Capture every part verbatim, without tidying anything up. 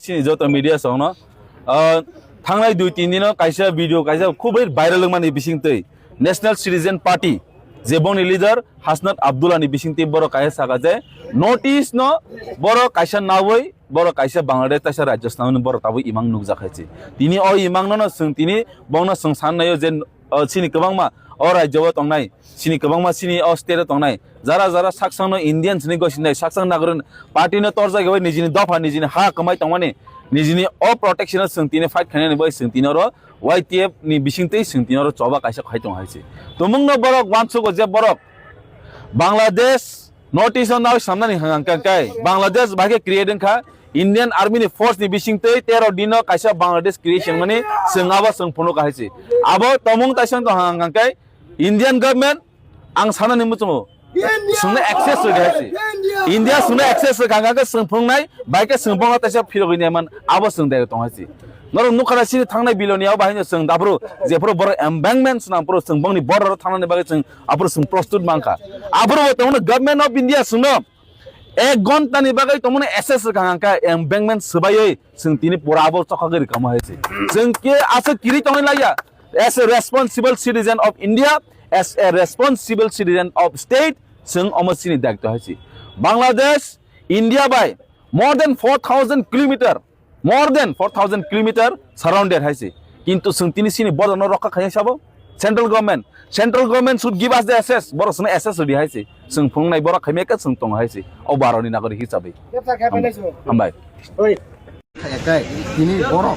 Chini joto media songno, ah, thangnai dui tin dino kaisa video kaisa khubui viral wngmani bisingtwi National Citizen Party je bongni leader Hasnat Abdullah ni bisingtwi borok kaisa saka je North East no borok kaisa nawi borok kaisa Bangladesh taisa rajyo swnamwi borok tabuk imang nukjak hai se. Tini o imang no no chwng tini bongno chwng san naio je, o, chini kwbangma o rajyo o tongnai, chini kwbangma chini o state o tongnai, jara jara saksang no Indian sini gosinai, saksang Nagaron party no torjak bai nijini dopha, nijini ha kwmai tongmani, nijini o protection o chwng tini fight khainani bai chwng tini oro Y T F ni bisingtwi chwng tini oro choba kaisa khai tong hai se. Tumung no borok uansugo je borok Bangladesh North East o nai samnani hwnka hwnkhe Bangladesh bai khe create wngkha Indian Army ni force ni bisingtwi tero dino kaisa Bangladesh creation mani chwng abo chwng phunuk hai se. Abo tomung taisang tong hwnka hwnkhe Indian government ang sanani muchungo chwngno access rwdi hai se. India chwngno access rwkha hwnkhe chwng phunuknai bai khe chwng bongno taisa phirogwi naiman abo chwng dairok tong hai se. Norok nukha na sini thangnai biloni abo bahai no chwng daphuru jephuru borok embankment swnam phuru chwng bongni border o thangnani bagwi chwng aphuru chwng prostut mankha. Aphuru bo tongno Government of India chwngno ek ghonta ni bagwi tongmani S S rwkha hwnkha embankment swbaiwi chwng tini pura abo chokhagwi rwkha mo hai se. Chwng khe aswk kiri tongwi laiya as a responsible citizen of India, as a responsible citizen of state chwng omo chini daitw hai se. Bangladesh India bai more than four thousand kilometer more than four thousand kilometer surrounded hai se. Kintu chwng tini chini border no rokha khaina sabo. Central government, central government should give us the access. Borok chwngno access rwdi hai se. Chwng phunuknai borok khaimya khe chwng tongo hai se. O baro ni nagori hisabe. Hambai. Khayakai, tini borok,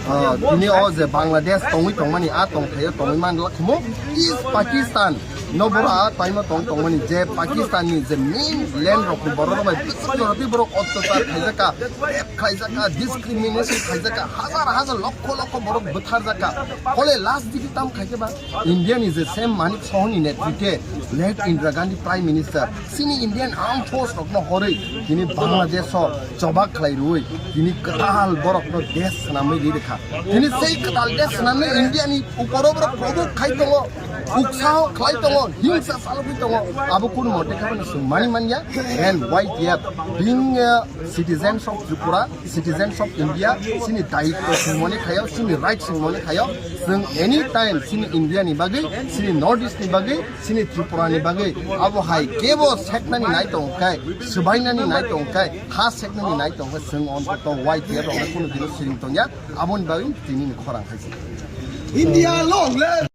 ah, tini o je Bangladesh tongwi tongmani, a tongthaio tongwi man khmo East Pakistan. No bora taima tong tongmani je Pakistan ni je main land rok ni borok rok bai bising jora twi borok ottachar khaijaka, rape khaijaka, discrimination khaijaka, hazar hazar lokho lokho borok butharjaka. Hole last digi tam khaike ba India ni je same Manik Saha ni netrite late Indira Gandhi Prime Minister sini Indian Armed Force rok no horoi tini Bangladesh o chobak khlai rui tini kwtal borok no desh swnamwi ri rikha. Tini sei kwtal desh swnamwi India ni uporo borok provoke khai tongo. Uksaho khlai tongo, hingsa salogwi tongo, abo kunu mote khe bono chwng mani manya. And Y T F being, uh, citizens of Tripura, citizens of India, chini daitto chwng mone khayo, chini right chwng mone khayo. Chwng anytime chini India ni bagwi, chini North East ni bagwi, chini Tripura ni bagwi abo hai kebo seknani nai tong khe, swbainani nai tong khe, ha seknani nai tong khe, chwng ontoto Y T F rok kunu dino siring tongya. Aboni bagwi tini ni khorang hai se. India long live!